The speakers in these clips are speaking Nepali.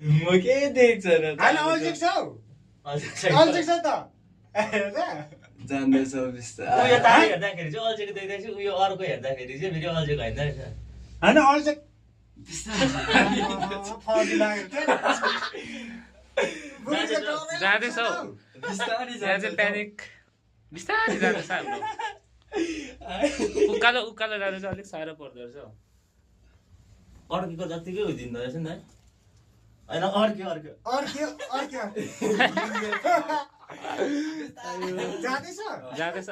म के देख्छ र होइन अल्छिक छौ अल्छिक छ त जान्दैछौ बिस्तारै उयो ताली हेर्दाखेरि चाहिँ अल्छेको देख्दैछु उयो अर्को हेर्दाखेरि चाहिँ फेरि अल्छेको होइन रहेछ होइन अल्छिक जाँदैछौ बिस्तारै यहाँ चाहिँ प्यानिक बिस्तारै जाँदैछ हाम्रो उकालो उकालो जाँदा चाहिँ अलिक साह्रो पर्दो रहेछ हौ। अड्केको जत्तिकै हुँदिँदो रहेछ नि है होइन अर्क्यो जाँदैछ जाँदैछ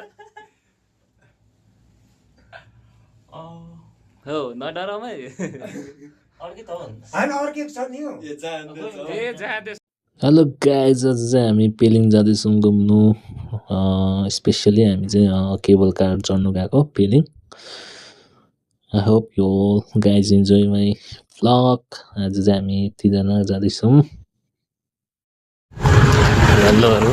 हो नडराउ है अर्कै त हो नि होइन अर्किएको छ नि हो ए जान्दैछौ ए जाँदैछ। हेलो गाइज, आज चाहिँ हामी पेलिङ जाँदैछौँ घुम्नु। स्पेसली हामी चाहिँ केबल कार चढ्नु गएको Pelling. I hope you guys enjoy my vlog. आज चाहिँ हामी यतिजना जाँदैछौँ। हेलोहरू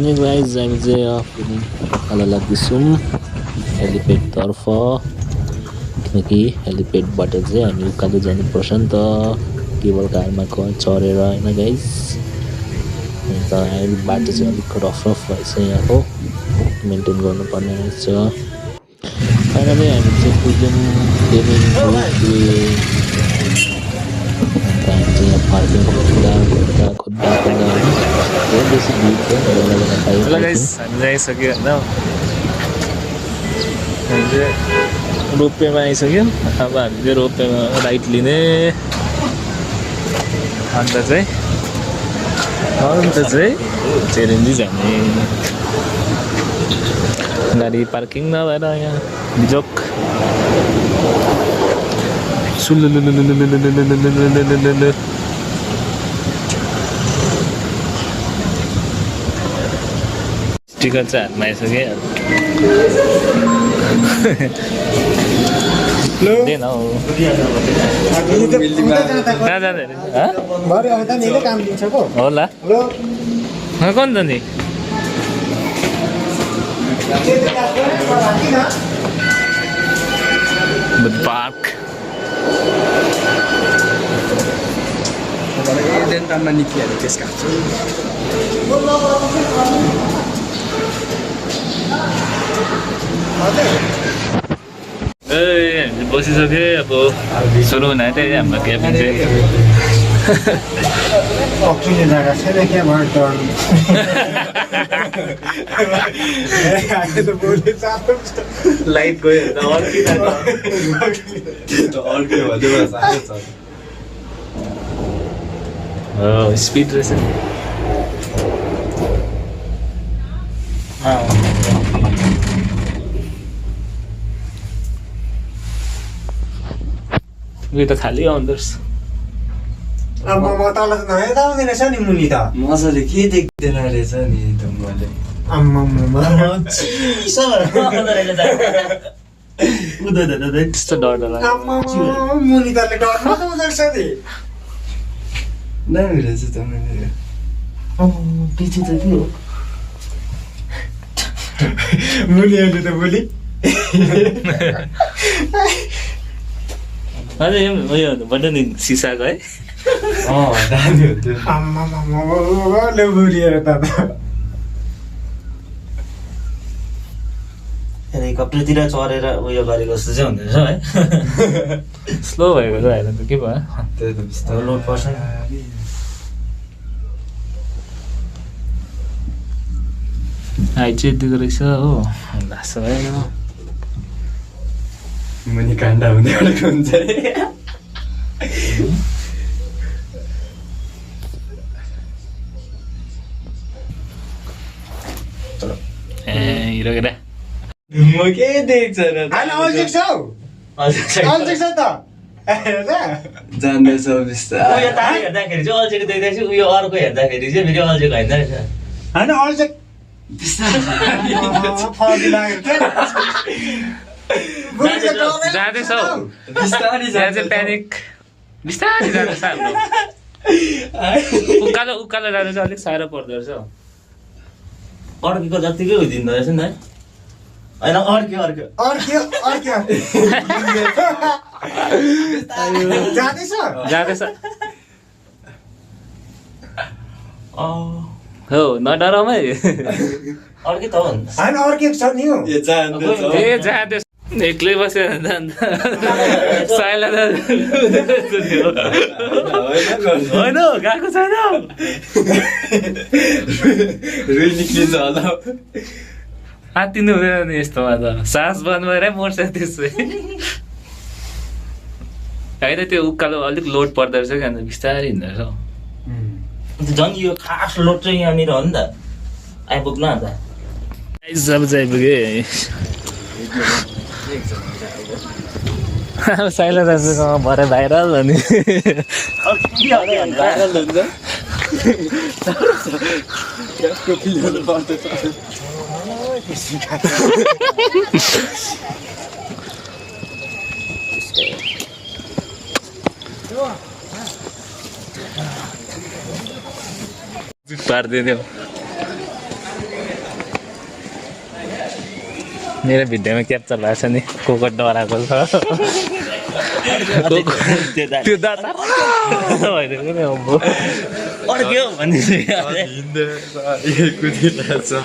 अनि गाइज हामी चाहिँ पेलिङ उकालो लाग्दैछौँ हेलिप्याडतर्फ, किनकि हेलिप्याडबाट चाहिँ हामी उकालो जानुपर्छ नि त केबल कारमा चढेर होइन गाइज। अन्त अहिले बाटो चाहिँ अलिक रफ भएछ यहाँको, मेन्टेन गर्नुपर्ने रहेछ। फाइनली हामी चाहिँ पुग्यौँ पेलिङ। अन्त हामी चाहिँ यहाँ पार्किङ खोज्दा बेसी भिड थियो। हेलो गाइस, हामी आइसक्यो होइन, हामी चाहिँ रोपवेमा आइसक्यौँ। अब हामी चाहिँ रोपवेमा राइट लिने। अन्त चाहिँ चेरेन्जी जाने। गाडी पार्किङ नभएर यहाँ बिजोक टिकट चाहिँ हातमा आइसक्यो। दिएन हौ कहाँ जाँदै भरे आउँदा नि काम दिन्छ पो होला कन त नि पार्क डेन्टामा निक्लिहाल्यो त्यसका हामी बसिसक्यो। अब सुरु हुन आँट्यो हाम्रो क्याबिन चाहिँ। पक्रिने जग्गा छैन क्या भयो लाइट गयो अर्क्यो भने स्पिड रहेछ। उयो त खालि आउँदो रहेछ। अब म तल नहेर्दा आउँदैन रहेछ नि मुनि त मजाले के देख्दैन रहेछ नि ढुङ्गाले। त्यस्तो डर लाग्यो। मुनि तले डर नआउँदो रहेछ नि दामी रहेछ त मैले पछि त के हो मुनि अहिले त भोलि अझै उयो भन्नु नि सिसाको है। दामी हुन्थ्यो। हेलिकप्टरतिर चढेर उयो गरेको जस्तो चाहिँ हुँदो रहेछ है। स्लो भएको त होइन त के भयो। त्यही त बिस्तारै लोड पर्छ नि। हाइट चाहिँ यतिको रहेछ हो लास भएन मुनि काण्डा हुँदै गरेको हुन्छ अरे ए हिरो केटा म के देख्छ र होइन अल्छिक छ हौ अल्छिक छ त जान्दैछ बिस्तारै उयो तारा हेर्दाखेरि चाहिँ अल्छेको देख्दैछ उयो अर्को हेर्दाखेरि चाहिँ फेरि अल्छेको होइन रहेछ होइन अल्छिक फर्की लागेको क्या जाँदैछ हौ बिस्तारै यहाँ चाहिँ प्यानिक बिस्तारै जाँदैछ हाम्रो उकालो उकालो जाँदा चाहिँ अलिक साह्रो पर्दो रहेछ हौ अर्कीको जत्तिकै हुँदिँदो रहेछ नि होइन अर्क्यो जाँदैछ जाँदैछ हो नडराउँ है अर्कै त हो नि होइन अर्किएको छ नि हो ए जान्दैछ ए जाँदैछ एक्लै बसेर जान्छ साइला होइन गएको छैन रुई निक्लिन्छ होला आत्तिनु हुँदैन नि यस्तोमा त सास बन्द भएर मर्छ त्यसै होइन त्यो उकालो अलिक लोड पर्दो रहेछ कि अन्त बिस्तारै हिँड्दो रहेछ हौ झन् यो खास लोड चाहिँ यहाँनिर हो नि त आइपुग्नु अन्त सब चाहिँ आइपुग्यो अब साइला दाजुको भरे भाइरल हो नि भाइरल हुन्छ पिलिनु पर्दैछ पारिदियो मेरो भिडियोमा क्याप्चर भएको छ नि को डराएको छ त्यो दादा भइदिएको नि अर्क्यो भन्ने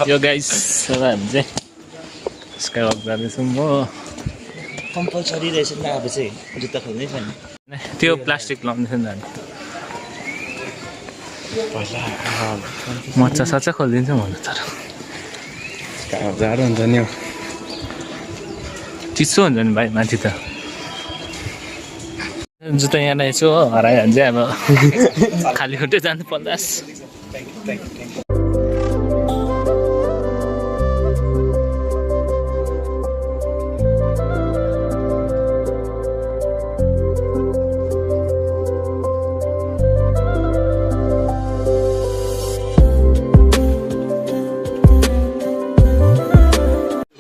यो गाइस अब हामी चाहिँ स्काई वक जाँदैछौँ हो कम्पलसरी रहेछ नि अब चाहिँ जुत्ता खोल्नै पर्ने त्यो प्लास्टिक लाउँदैछ नि हामी मच्चा सच्चा खोलिदिन्छ भन्नु तर जाडो हुन्छ नि हौ चिसो हुन्छ नि भाइ माथि त जुत्ता यहाँ रहेछु हो हरायो भने चाहिँ अब खाली खुट्टै जानु पर्दा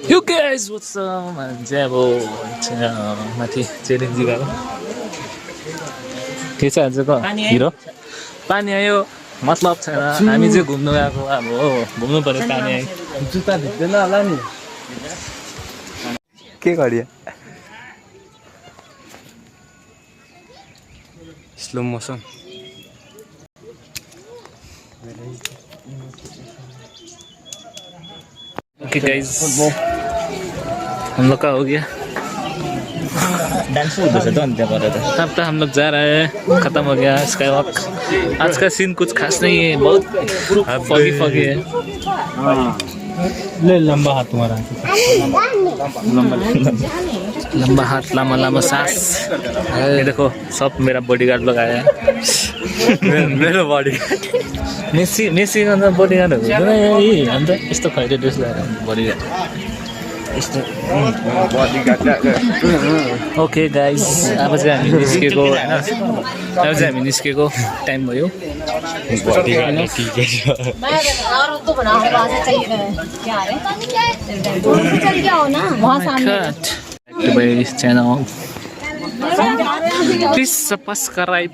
यो गाइस व्हाट्स अप चाहिँ अब माथि चेलिङ गएको के छ आजको हिरो पानी आयो मतलब छैन हामी चाहिँ घुम्नु गएको अब हो घुम्नु पर्यो पानी आयो जुत्ता भिज्दैन होला नि के गरियो स्लो मोसन ओके गाइस हम लोग का हो गया डान्स हुँदैछ त अनि त्यहाँबाट त अब तो हम लोग जा रहे हैं खत्म हो गया स्काई वॉक आज का सीन कुछ खास नहीं है बहुत फगी फगी है ले लंबा हाथ तुम्हारा लंबा हाथ लंबा लंबा सांस ये देखो सब मेरा बॉडीगार्ड लोग आया है मेरो बडी मेसी मेसी अन्त बडीगार्डहरू हुँदैन यही अन्त यस्तो खैरे ड्रेस लगाएर बडीगार्ड यस्तो ओके गाइस अब चाहिँ हामी निस्केको होइन अब चाहिँ हामी निस्केको टाइम भयो च्यानल प्लिज सब्सक्राइब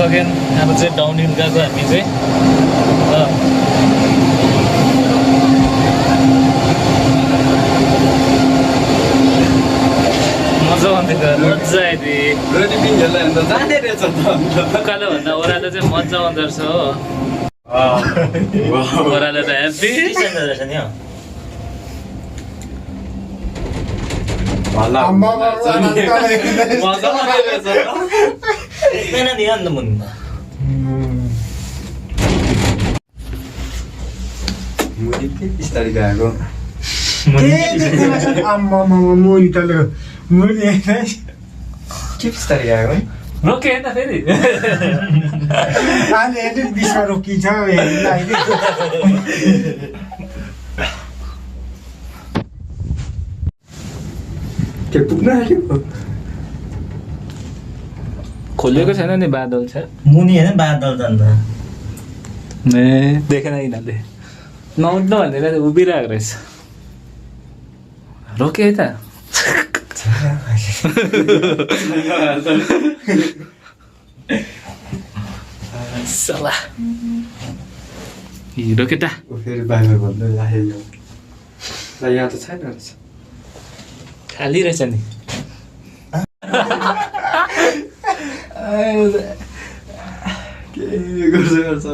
अगेन अब चाहिँ डाउन हिल गएको हामी चाहिँ मजा आउँथ्यो मजा आइदियो उकालो भन्दा ओह्रालो चाहिँ मजा आउँदो रहेछ हो ओह्रालो त ह्याप्पी रहेछ नि हो एकदैन नि अन्त मुन्दा मुनि के बिस्तारै गएको के देख्दैन सर आम्मामा मुनि तले मुनि के बिस्तारै गएको है रोके होइन फेरि अहिले हेर्नु बिचमा रोकिन्छ के पुग्न आयो खोलेको छैन नि बादल छ मुनि होइन बादल जान्छ ए देखेन यिनीहरूले नउठ्नु भनेर उभिरहेको रहेछ रोके त सला हिरो केटा फेरि बाहिर भन्दै राखेको ल यहाँ त छैन रहेछ खाली रहेछ नि के गर्छ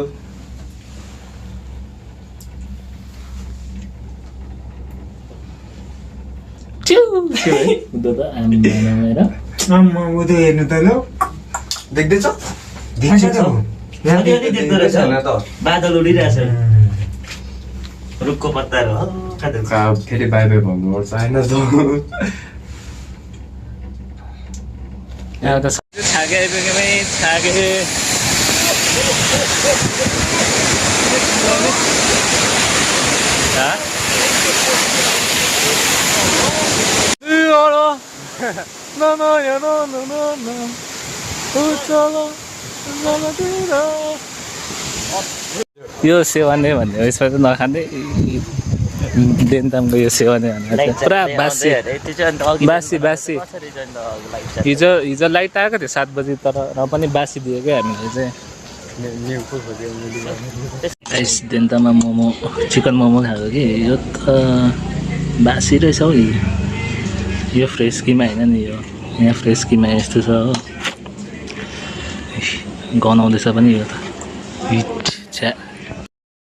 आम्मा उदो हेर्नु त ल देख्दैछ देख्छ त अलिअलि देख्दो रहेछ छैन त बादल उडिरहेछ रुखको पत्ताहरू हल्का देख्छ फेरि बाई बाई भन्नुपर्छ होइन त अब त छागे आइपुग्यो छागे यो सेवाने भन्ने यसमा चाहिँ नखाँदै देन्तामको यो सेवाने भनेर पुरा बासी बासी बासी हिजो लाइट आएको थियो 7 बजी तर र पनि बासी दियो क्या हामीले चाहिँ देन्तामा मोमो चिकन मोमो खाएको कि यो त बासी रहेछ हौ यो फ्रेस किमा होइन नि यो यहाँ फ्रेस किमा यस्तो छ हो गनाउँदैछ पनि यो त हिट छ्या